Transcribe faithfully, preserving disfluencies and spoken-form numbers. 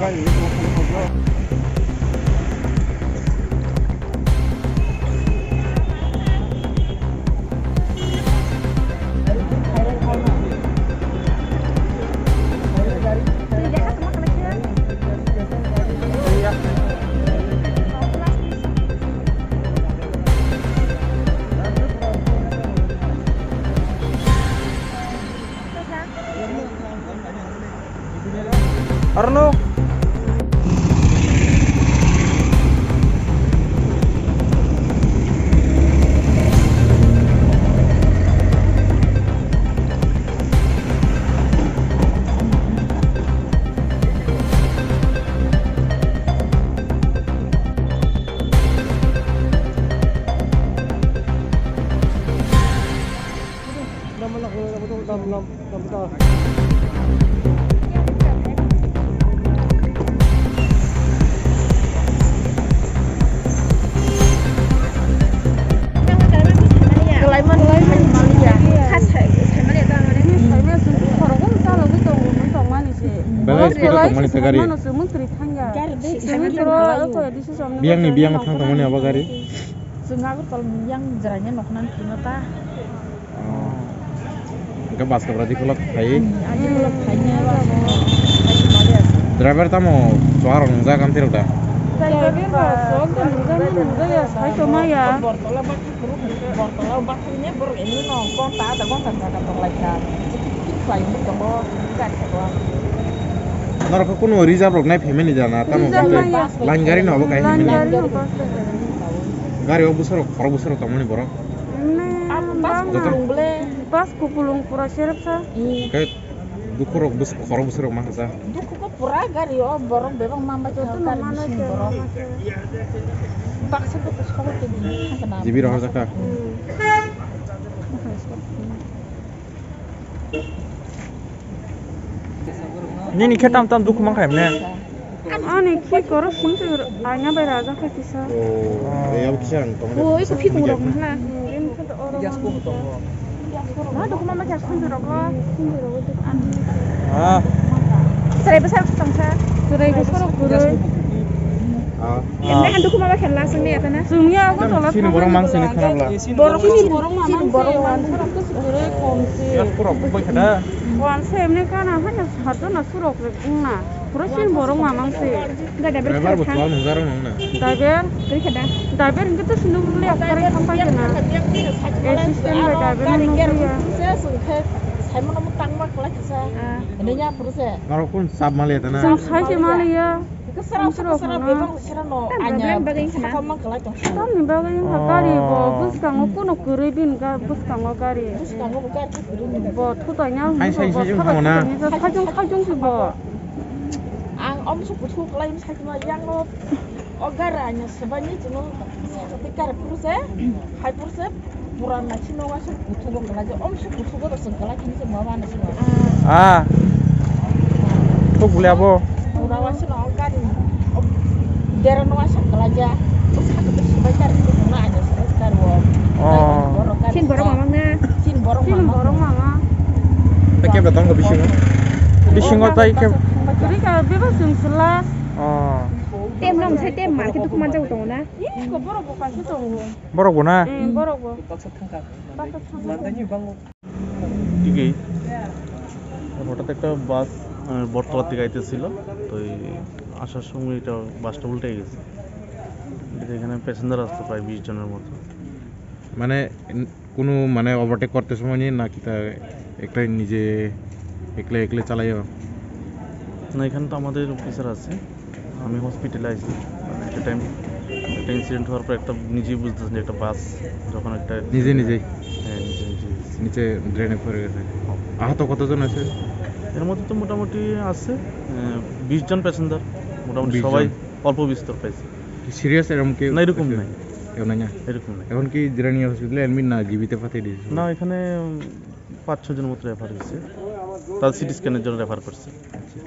Arno. Belai speed o tongmani se gari. Biyangni biyang thang tongmani abo gari. Chwng Agartala ni yang jwraini nokna kino ta. Oh. Hwnkhe bus kabradi khulok khai. Hmm, ani khulok khai ni abo. Driver tamo chuarok nungjak amtwi rok da? Driver bo chwng tong nungjak, nungjak ya, sai tong maya. Bortola bathai kuru, Bortola bathai ni borok ini no gonta, adha gonta jaga tong lai kha. Tik tik khlai wngwi tongo, gari tongo. Norok khe kunu reserve rok nai phaimani jana, tamo line gari no abo kaisa line gari no bus. Gari o bwsarok, khorok bwsarok tongmani borok. Bus kupulung ble. Bus kupulung pura serep sa. Khe dukhorok bwsarok, khorok bwsarok ma kha sa. Dukhu khe pura gari o borok bebak ma bai kha gari bising borok. Baksa khe sogo tini. Jibi rohor jakha. Nini khe tam tam dukhu mankha hemne? Ani khi koro sing se aina bai raja kha kisa. Oh, eh, abo kisa ang tong. Oh, iko phikung rok na. Ma dukhu ma kha sing rok. Ah. Chwrai bwsarok tong kha. Chwrai bwsarok kwrwi. Ah. Emne han dukhu ma ba khe last wngya kana? Chwngya ogo tola. Chini borok mang sini khana bla. Borok chini borok mang sini borok mang sini kwrwi kom se. Yak borok bai khada. Wan se emne kana hanya hato na surok rek wngna. Pura chini borok mang mang se. Driver bo thang. Driver. Driver hingke to sinduk le akar kham pa kena. Assistant bai driver no nukliya. Saimano mo tangma kala kisa. Ene ya pura se. Norok kun sab maliya tana. Chwng sai se maliya. Tamni bagwi wngkha gari bo bwskango kuno kwrwi bini bwskango gari. Bo thutai nya. Hai sai sai jung thango na. Sai jung sai jung si bo. Ang om su kuthu klai sai ma yang o. O gari anya sebai ni chino. Gari puru se. Hai puru se. Pura naising no waisa kuthugo kwlaijak, om se kuthugo rw chwng kwlai khini se ma ma naising no. Ah. Thuk bwlai abo. Pura waisa no gari. Dera no waisa kwlaijak. Bwskango tei swbai gari tongna aja swbai gari o. Oh. Chini borok mamang na? Chini borok mamang. Chini borok mamang. Tei kebra tongo bisingo? Bisingo tei kebra? Kwrwi ka bebak chwng se last. Oh. Tem no sai tem market dukhu manjak tongo na? Ih, ko borok bo kaisa tongo. Borok bo na? Eh, borok bo. Baksa thangkha. Baksa thangkha. Mantaini bango. Digei. হঠাৎ একটা বাস, আহ, বটতলার দিকে আইতেছিল, তো এই আসার সময় এটা বাসটা উল্টে গেছে। এটা এখানে প্যাসেঞ্জার আসতো প্রায় বিশ জনের মতো। মানে, ন-, কোনো মানে ওভারটেক করতে সময় নিয়ে না কিতা একটা নিজে একলা একলা চালাইও? না, এখানে তো আমাদের অফিসার আছে। আমি হসপিটালে আইছি, মানে, একটা টাইম, একটা ইনসিডেন্ট হওয়ার পর একটা নিজেই বুঝতেছেন যে একটা বাস যখন একটা নিজে নিজেই? হ্যাঁ, নিজে নিজেই। নিচে ড্রেনে পড়ে গেছে। হ্যাঁ। আহত কতজন আছে? এর মধ্যে তো মোটামুটি আছে, আহ, বিশ জন প্যাসেঞ্জার, মোটামুটি বিশ জন। সবাই অল্প বিস্তর পাইছে। কি সিরিয়াস এরকম কেউ না, এরকম আছে? নাই। কেউ নাই না? এরকম নাই। এখন কি জিরানিয়া হসপিটালে অ্যাডমিট না জিবিতে পাঠিয়ে দিয়েছে? না, এখানে, উম, পাঁচ ছয় জনের মতো রেফার হয়েছে, তার সিটি স্ক্যানের জন্য রেফার করছে। আচ্ছা।